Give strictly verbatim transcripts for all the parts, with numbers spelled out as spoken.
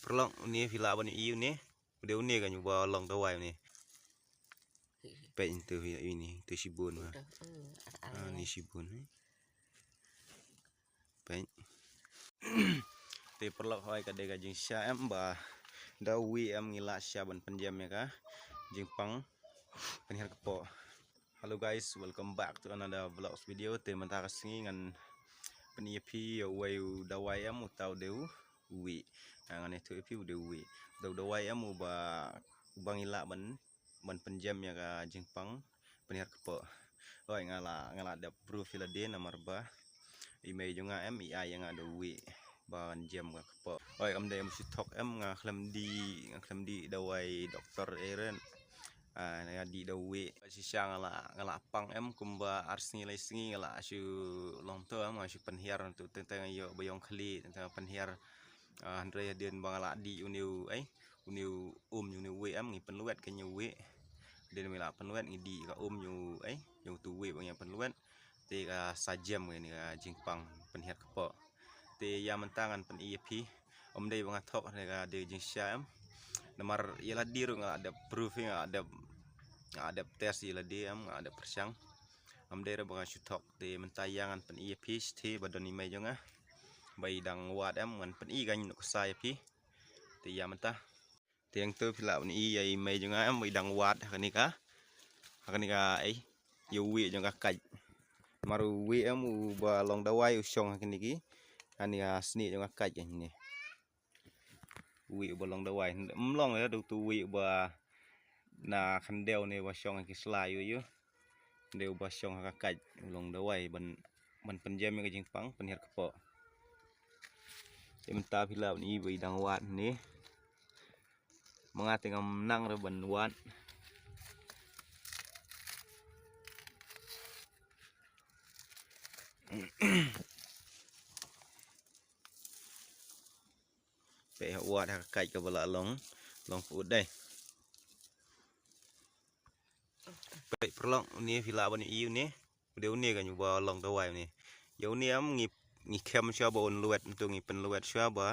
Paralok, une phi lah ban ïohi une. U dei une kan, uba long dawai une. Peit, une phi ïohi une, une shibun ma. Ah, une shibun, eh. Peit. Te paralok, hooid, ka dei ka jingshisha em ba da u wieh em ngi lah shisha ban pynjem ïa ka jingpang pynhiar kpoh. Hello guys, welcome back to another vlogs video. Te mynta ka sngi ngan pyni ïa phi ïa uwei u dawai em, uta u dei u wieh. Ah, ngan ïathuh ïa phi u dei u wieh. Uta u dawai em uba, uba ngi lah ban, ban pynjem ïa ka jingpang pynhiar kpoh. Hooid, nga lah, nga lah dep proof ïa lade namar ba i mei jong nga em i ai ïa nga da u wieh ban jem ka kpoh. Hooid, kam dei em shu thok em, nga khlem dih, nga khlem dih dawai doktor eren. Ah, nga dih da u wieh. Shisha nga lah, nga lah pang em kumba ar sngi lai sngi nga lah shu long to em, nga shu pynhiar tu teng teng ïoh ba ïong khlieh, teng teng pynhiar. Ah, hynrei hadien ba nga lah dih une u, eh, une u um, une u wieh em, ngi pynlwet kane u wieh. Hadien ba ngi lah pynlwet ngi dih ka um, une u, eh, une utu u wieh ba ngi pynlwet. Te ka sa jem kane ka jingpang pynhiar kpoh. Te ïa mynta ngan pyni ïa phi. Ym dei ba nga thok ne ka dei jingshisha em. Namar ïa lade ruh nga lah dep proof, nga lah dep, nga lah dep test ïa lade em, nga lah dep pyrshang. Ym dei ruh ba nga shu thok. Te mynta ïa ngan pyni ïa phi shithi ba don i mei jong nga ba i dang wad em, ngan pyni ka nuksa ïa phi. Te ïa mynta. Te ïa ngto phi lah ban i ïa i mei jong nga em, i dang wad ha kane ka, ha kane ka, eh, ïa u wieh jong ka kait. Namar u wieh em uba long dawai u shong ha kane ki, ha kane ka snieh jong ka kait kane. U wieh uba long dawai. Ym long ïa da utu u wieh uba na khyndew ne uba shong ha ki sla ïoh ïoh. Dei uba shong ha ka kait u long dawai ban, ban pynjem ïa ka jingpang pynhiar kpoh. Te mynta phi lah ban i ba i dang wad ne. Ma nga te ngam nang ruh ban wad. Peit ha wad ha ka kait kaba la long, long pud dei. Peit paralok, une phi lah ban ïohi une. U dei une kan uba long dawai une. Ïa une em ngi, ngi khem shuwa ba un lwet, ntu ngi pynlwet shuwa ba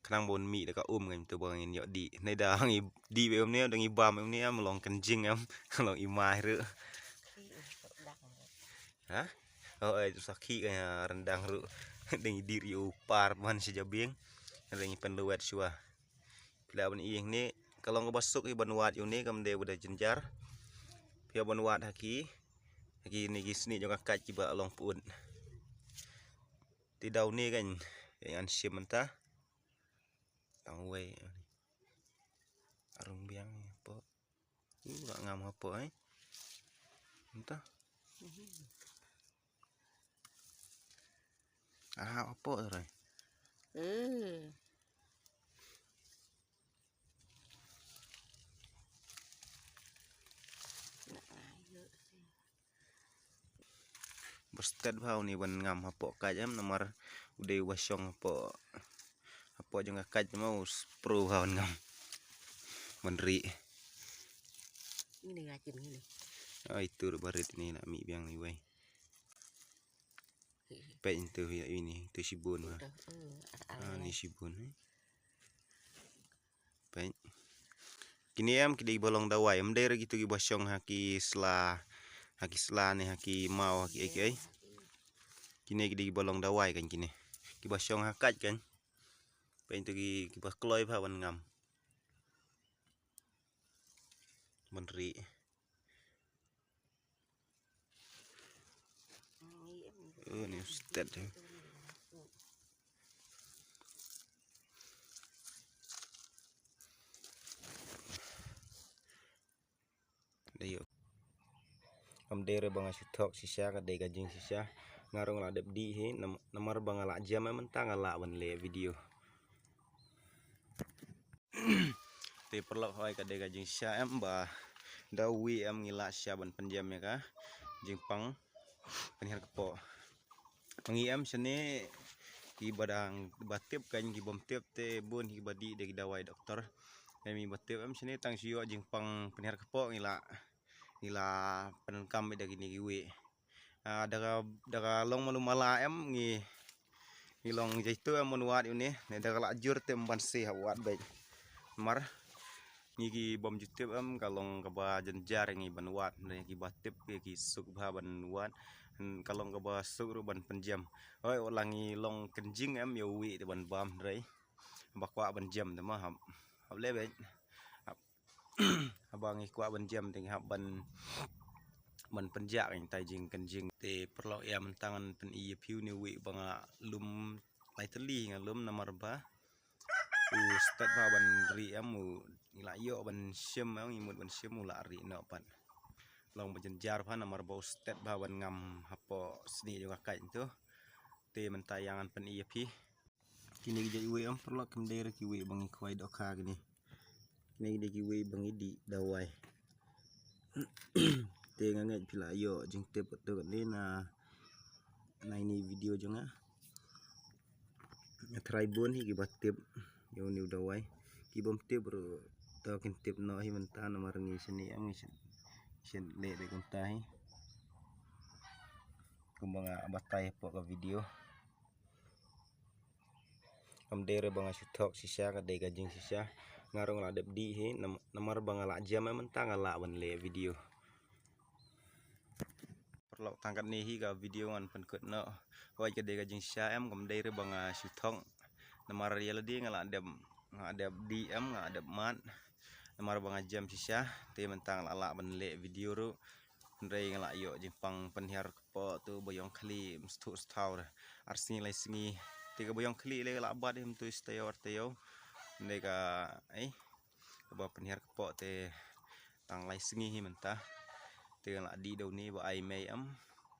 khnang ba un mih da ka um kan, ntu ba ngin ïoh dih. Nai da ngi dih ba um ne, da ngi bam um ne em, long kynjing em, long i mai ruh. Ha? Oh, eh, tu sakhi ka ïa rendang ruh. Da ngi dih ïa u par man sha jabieng. Da ngi pynlwet shuwa. Phi lah ban i hangne, ka long kaba suk hi ban wad ïa une, kam dei ba da jynjar. Phi ïa ban wad ha ki, ha kine ki snieh jong ka kait kiba long pud. Te da une kan, ïa ngan shim mynta. Tang wei. Arung biang hapoh. U la ngam hapoh, eh. Mynta. Ah, hapoh tu, Rai. Eh. Ba stet bha une ban ngam hapoh kait em, namar u dei uba shong hapoh, hapoh jong ka kait ma u spro bha ban ngam. Ban rieh. Ini ngachin ini. Ai, tur barit ini nak mih biang ni wei. Peit ntu ïa ini, ntu shibun ma. Ah, ni shibun, eh. Peit. Kine em ki dei ba long dawai, ym dei re kitu kiba shong ha ki sla, ha ki sla ne ha ki maw, ha ki ei ki ei. Kine ki dei kiba long dawai kan kine. Kiba shong ha kait kan. Peit ntu ki, kiba kloi bha ban ngam. Ban rieh. Oh, ni stet, eh. Dei ïoh. Kam dei re ba nga shu thok shisha, ka dei ka jingshisha. Nga ruh nga la dep dih hi, nam-, namar ba nga la jem mynta nga lah ban leh video. Te paralok, hooid, ka dei ka jingshisha em ba da u wieh em ngi lah shisha ban pynjem ïa ka jingpang pynhiar kpoh. Ngi em shane kiba dang ba tip kan, ki bym tip te bun kiba dih da ki dawai doktor. Ngi ba tip em shane tang shu ïoh jingpang pynhiar kpoh ngi lah, ngi lah pyndonkam da kine ki wieh. Ah, da ka, da ka long malu mala em ngi, Ngi long jaitu em ban wad ïa une, ne da ka la jur te em ban sih ha wad beit. Mar ngi ki bym ju tip em ka long kaba jynjar ngi ban wad, ne kiba tip ki, ki suk bha ban wad. Ka long kaba suk ruh ban pynjem. Hoi, u la ngi long kynjing em ïa uwei te ban bam, hynrei ba kwah ban jem te ma hap, hap leh beit. Hap, haba ngi kwah ban jem te ngi hap ban, ban pynjah ngi tai jingkynjing. Te paralok, ïa mynta ngan pyni ïa phi une uwei ba nga lum lai tylli, nga lum namar ba u stet bha ban ri em, u la ïoh ban shim em, ngi mut ban shim u la ri noh pat. Long ba jynjar bha namar ba u stet bha ban ngam hapoh snieh jong ka kait tu. Te mynta ïa ngan pyni ïa phi. Kine ki jait uwei em paralok, kim dei re ki uwei ba ngi khwai dohkha kine. Kine ki dei ki uwei ba ngi dih dawai. Te nga ngeit phi la ïoh jingtip katto katne na, na ine i video jong nga. Nga tharai bun hi kiba tip ïa une u dawai. Ki bym tip ruh to kin tip noh hi mynta namar ngi shane em, ngi shan, shan leh beit kumta hi. Kumba nga batai hapoh ka video. Kam dei re ba nga shu thok shisha, ka dei ka jingshisha. Nga ruh nga la dep dih hi, nam-, namar ba nga la jem em mynta nga lah ban leh video. Paralok, tang katne hi ka video ngan pynkut noh. Hooid, ka dei ka jingshisha em, kam dei re ba nga shu thok. Namar ïa lade nga la dep, nga dep dih em, nga dep mad. Namar ba nga jem shisha, te mynta nga la lah ban leh video ruh. Hynrei nga la ïoh jingpang pynhiar kpoh tu ba ïong khlieh msthuh sthaw re. Ar sngi lai sngi. Te ka ba ïong khlieh lei ka la bat him tu, shi taïew ar taïew. Hynrei ka, eh, kaba pynhiar kpoh te tang lai sngi hi mynta. Te nga la dih da une ba ai mei em.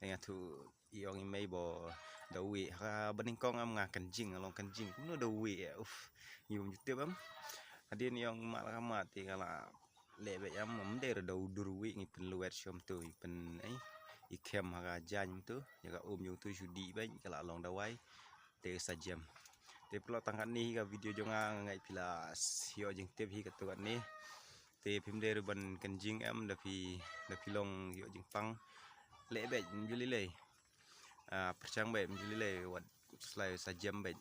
Te nga thuh ïong i mei ba da uwei ha ka banyngkong em, nga kynjing, nga long kynjing. Kumno da uwei, eh, uf. Ngi bym ju tip em. Hadien ïong mad la ka mad te nga la leh beit em, ym dei re da u dur uwei, ngi pynlwet shom tu, ngi pyn, eh, i khem ha ka jaiñ tu, ïa ka um jong tu shu dih beit, ka la long dawai, te sa jem. Te paralok, tang katne hi ka video jong nga, nga ngeit phi la ïoh jingtip hi katto katne. Te phim dei re ban kynjing em, da phi, da phi long ïoh jingpang, leh beit, ym ju lei lei. Ah, pyrshang beit, ym ju lei lei, wat slai sa jem beit.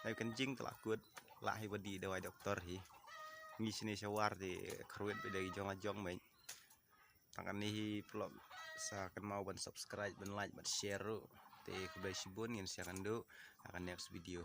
Nai kynjing te la kut, lah hi ba dih dawai doktor hi. Ngi shane sha War te kyrwit beit da ki jong la jong beit. Tang katne hi paralok, sa kynmaw ban subscribe, ban like, ban share ruh. Te khublei shibun, ngin sa ïakynduh ha ka next video.